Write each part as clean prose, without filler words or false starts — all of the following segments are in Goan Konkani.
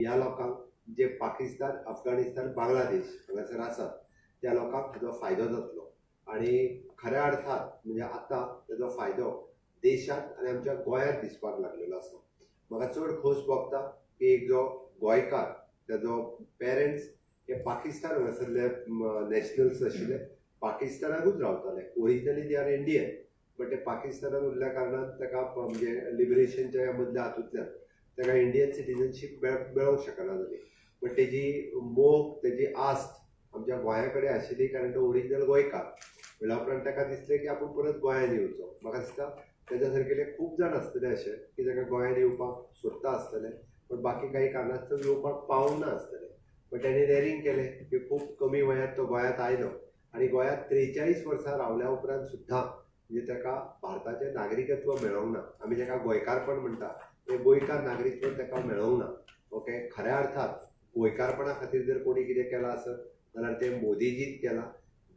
ह्या लोकांक जे पाकिस्तान, अफगाणिस्तान, बांगलादेश हांगासर आसात त्या लोकांक हाजो फायदो जातलो आनी खऱ्या अर्थात म्हणजे आतां तेजो फायदो देशांत आनी आमच्या गोंयांत दिसपाक लागलेलो आसा. म्हाका चड खोस भोगता की एक जो गोंयकार तेजो पेरंट्स हे पाकिस्तान हांगासरले नॅशनल्स आशिल्ले, पाकिस्तानाकूच रावताले. Originally they are Indian, but ते पाकिस्तानान उरल्या कारणान ताका म्हणजे लिबरेशनच्या ह्या मदल्या हातूंतल्यान ताका इंडियन सिटीजनशीप मेळोंक शकना जाली. बट तेजी मोग, तेजी आस्त आमच्या गोंया कडेन आशिल्ली, कारण तो ओरिजिनल गोंयकार म्हणल्या उपरांत ताका दिसलें की आपूण परत गोंयांत येवचो. म्हाका दिसता तेज्या सारकेले खूब जाण आसतले अशे की ताका गोंयांत येवपाक सोदता आसतले, पण बाकी काही कारणास्तव येवपाक पावूंक ना आसतले. बट तेणी डेरींग केलें की खूब कमी वयांत तो गोंयांत आयलो आनी गोंयांत 43 वर्सां रावल्या उपरांत सुद्दां म्हणजे ताका भारताचें नागरिकत्व मेळोंक ना. आमी ताका गोंयकारपण म्हणटा, तें गोंयकार नागरिकत्व ताका मेळोंक ना. ओके, खऱ्या अर्थात गोंयकारपणा खातीर जर कोणी कितें केलां आसत जाल्यार तें मोदीजीन केलां,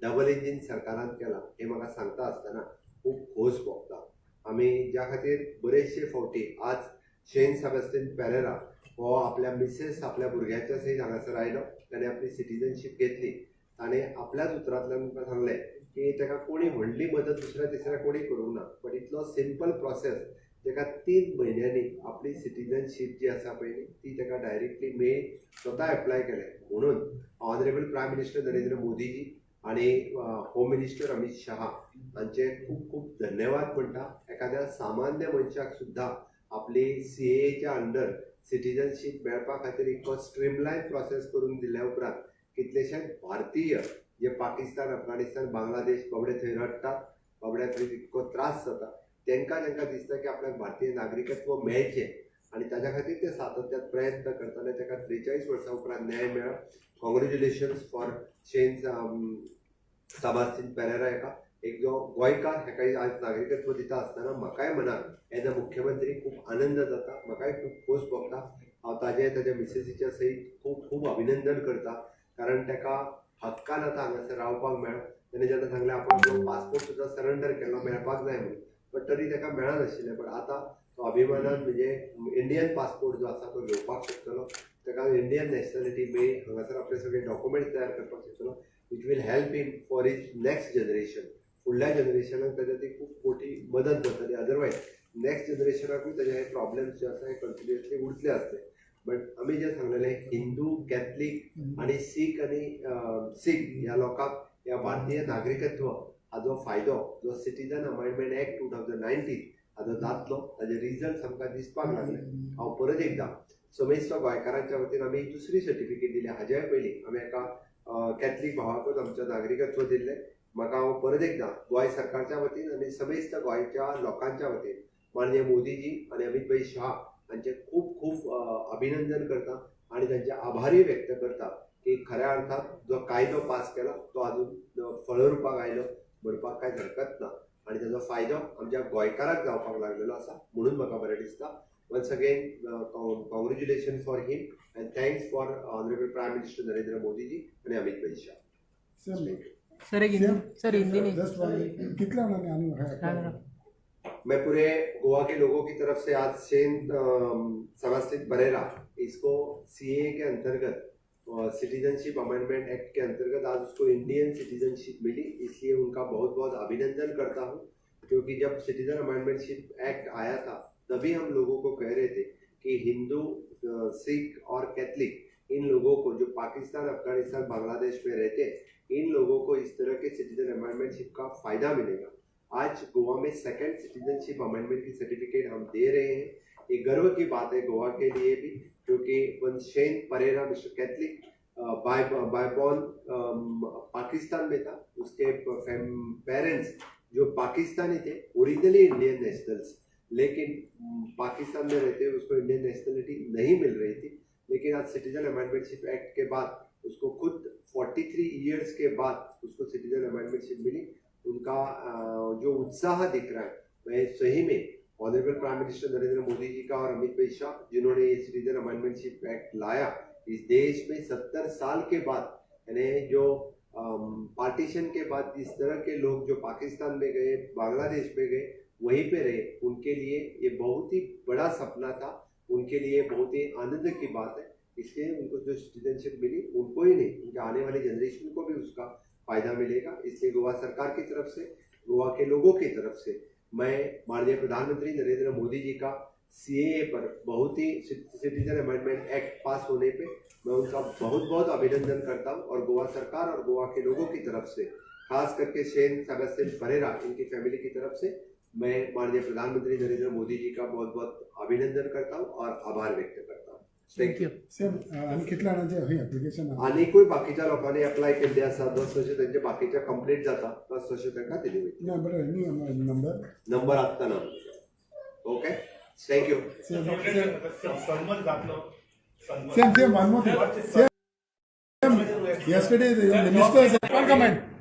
डबल इंजीन सरकारान केलां हें म्हाका सांगता आसतना खूब खोस भोगता. आमी ज्या खातीर बरेचशे फावटी आज शेन सेबास्तियन पेरेरा हो आपल्या मिसेस आपल्या भुरग्यांच्या सयत हांगासर आयलो, ताणें आपली सिटीजनशीप घेतली. ताणें आपल्याच उतरांतल्यान म्हाका सांगलें की ताका कोणी व्हडली मदत दुसऱ्या तिसऱ्या कोणी करूंक ना, बट इतलो सिंपल प्रोसेस ताका 3 म्हयन्यांनी आपली सिटीजनशीप जी आसा पळय न्ही ती ताका डायरेक्टली मेळ्ळी, स्वता एप्लाय केलें. म्हणून ऑनरेबल प्रायम मिनिस्टर नरेंद्र मोदीजी आनी होम मिनिस्टर अमीत शहा हांचे खूब खूब धन्यवाद म्हणटा. एखाद्या सामान्य मनशाक सुद्दां आपली सीएएच्या अंडर सिटीजनशीप मेळपा खातीर इतको स्ट्रीमलायन प्रोसेस करून दिल्या उपरांत कितलेशेच भारतीय जे पाकिस्तान, अफगाणिस्तान, बांगलादेश बाबडे थंय रडटात, बाबड्या थंय इतको त्रास जाता, तांकां तांकां दिसता की आपल्याक भारतीय नागरिकत्व मेळचें आनी ताज्या खातीर ते सातत्यान प्रयत्न करताले. ताका 43 वर्सां उपरांत न्याय मेळ्ळो. Congratulations for Shane Sebastian Pereira. हेका एक जो गोंयकार हेका आज नागरिकत्व दिता आसतना म्हाकाय मनाक एज अ मुख्यमंत्री खूब आनंद जाता, म्हाकाय खूब खोस भोगता. हांव ताजे ताज्या मिसेसीच्या सयत खूब खूब अभिनंदन करता, कारण ताका हक्कान आतां हांगासर रावपाक मेळ्ळो. तेणें जेन्ना सांगलें आपण आपलो पासपोर्ट सुद्दां सरेंडर केलो मेळपाक जाय म्हणून, बट तरी ताका मेळनाशिल्लें. बट आतां तो अभिमानान म्हणजे इंडियन पासपोर्ट जो आसा तो घेवपाक शकतलो, ताका इंडियन नॅशनलिटी मेळ्ळी, हांगासर आपले सगळे डॉक्युमेंट्स तयार करपाक शकतलो, which will help him for his next generation. फुडल्या जनरेशनाक ताच्या ती खूब मोठी मदत जातली. अदरवायज नेक्स्ट जनरेशनाकूय ताजे हे प्रॉब्लेम्स जे आसा हे कंटिन्युअसली उरतले आसले. बट आमी जें सांगलेलें हिंदू, कॅथलीक आनी सीख आनी सीख ह्या लोकांक ह्या भारतीय नागरिकत्व हाजो फायदो जो सिटीजन अमेंडमेंट एक्ट 2019 हाजो जातलो, ताजे रिजल्ट आमकां दिसपाक लागले. हांव परत एकदां समेस्त गोंयकारांच्या वतीन आमी दुसरी सर्टिफिकेट दिली. हाज्याय पयलीं आमी एका कॅथलीक भावाकूच आमचें नागरिकत्व दिल्लें. म्हाका हांव परत एकदां गोंय सरकारच्या वतीन आनी समेस्त गोंयच्या लोकांच्या वतीन माननीय मोदीजी आनी अमीत भाई शाह हांचें खूब खूब अभिनंदन करता आनी तांचे आभारूय व्यक्त करता की खऱ्या अर्थान जो कायदो पास केला तो आजून फळरूपाक आयलो म्हणपाक कांयच हरकत ना आनी ताजो फायदो आमच्या गोंयकाराक जावपाक लागलेलो आसा म्हणून म्हाका बरें दिसता. Once again congratulation for him and thanks for honourable prime minister Narendra Modiji आनी अमीत भाई शाह. सर सर एक हिंदी, सर हिंदी नहीं. जस्ट वन, कितले जाणांनी आनी हाँ, मैं पूरे गोवा के लोगों की तरफ से आज शेन सेबास्तियन परेरा इसको सीएए के अंतर्गत सिटीजनशिप अमेंडमेंट एक्ट के अंतर्गत आज उसको इंडियन सिटीजनशिप मिली, इसलिए उनका बहुत बहुत अभिनंदन करता हूँ. क्योंकि जब सिटीजन अमेंडमेंटशिप एक्ट आया था तभी हम लोगों को कह रहे थे कि हिंदू, सिख और कैथलिक इन लोगों को जो पाकिस्तान, अफगानिस्तान, बांग्लादेश में रहते हैं, इन लोगों को इस तरह के सिटीजन अमेंडमेंटशिप का फ़ायदा मिलेगा. आज गोवा में सेकंड सिटीजनशिप अमेंडमेंट की सर्टिफिकेट हम दे रहे हैं. ये गर्व की बात है गोवा के लिए भी, क्योंकि one Shane Pereira mister Catholic by born Pakistan में था, उसके पेरेंट्स जो पाकिस्तानी थे ओरिजिनली इंडियन नेशनल्स, लेकिन पाकिस्तान में रहते हुए उसको इंडियन नेशनलिटी नहीं मिल रही थी. लेकिन आज सिटीजन अमेंडमेंटशिप एक्ट के बाद उसको खुद 43 इयर्स के बाद उसको सिटीजन अमेंडमेंटशिप मिली. उनका जो उत्साह दिख रहा है वह सही में honourable prime minister Narendra Modi ji का और अमित भाई शाह जिन्होंने ये सिटीजन अमेंडमेंटशिप एक्ट लाया इस देश में 70 साल के बाद, यानी जो पार्टीशन के बाद इस तरह के लोग जो पाकिस्तान में गए, बांग्लादेश में गए, वहीं पे रहे, उनके लिए ये बहुत ही बड़ा सपना था, उनके लिए बहुत ही आनंद की बात है. इसलिए उनको जो सिटीजनशिप मिली, उनको ही नहीं, उनके आने वाली जनरेशन को भी उसका फायदा मिलेगा। इसलिए गोवा सरकार की तरफ से, गोवा के लोगों की तरफ से मैं माननीय प्रधानमंत्री नरेंद्र मोदी जी का सीएए पर बहुत ही, सिटीजन अमेंडमेंट एक्ट पास होने पे मैं उनका बहुत बहुत अभिनंदन करता हूं और गोवा सरकार और गोवा के लोगों की तरफ से, खास करके शेन सेबेस्टियन परेरा, इनकी फैमिली की तरफ से मैं माननीय प्रधानमंत्री नरेंद्र मोदी जी का बहुत बहुत अभिनंदन करता हूं और आभार व्यक्त करता हूं। Thank you. Same, आनी कितल्या जाणांचे हय एप्लिकेशन आहा? आनिकूय बाकीच्या लोकांनी अप्लाय केल्ले आसा. जस जशें तेंचे बाकीचे कंप्लीट जाता, तस तशें तांकां दिली वयतली. ना, बरें, न्ही नंबर. नंबर आत्तां ना. Okay, thank you. Same same. सन्मत जातलो, सन्मत. Same same, one more thing. Same, yesterday the ministers, one comment.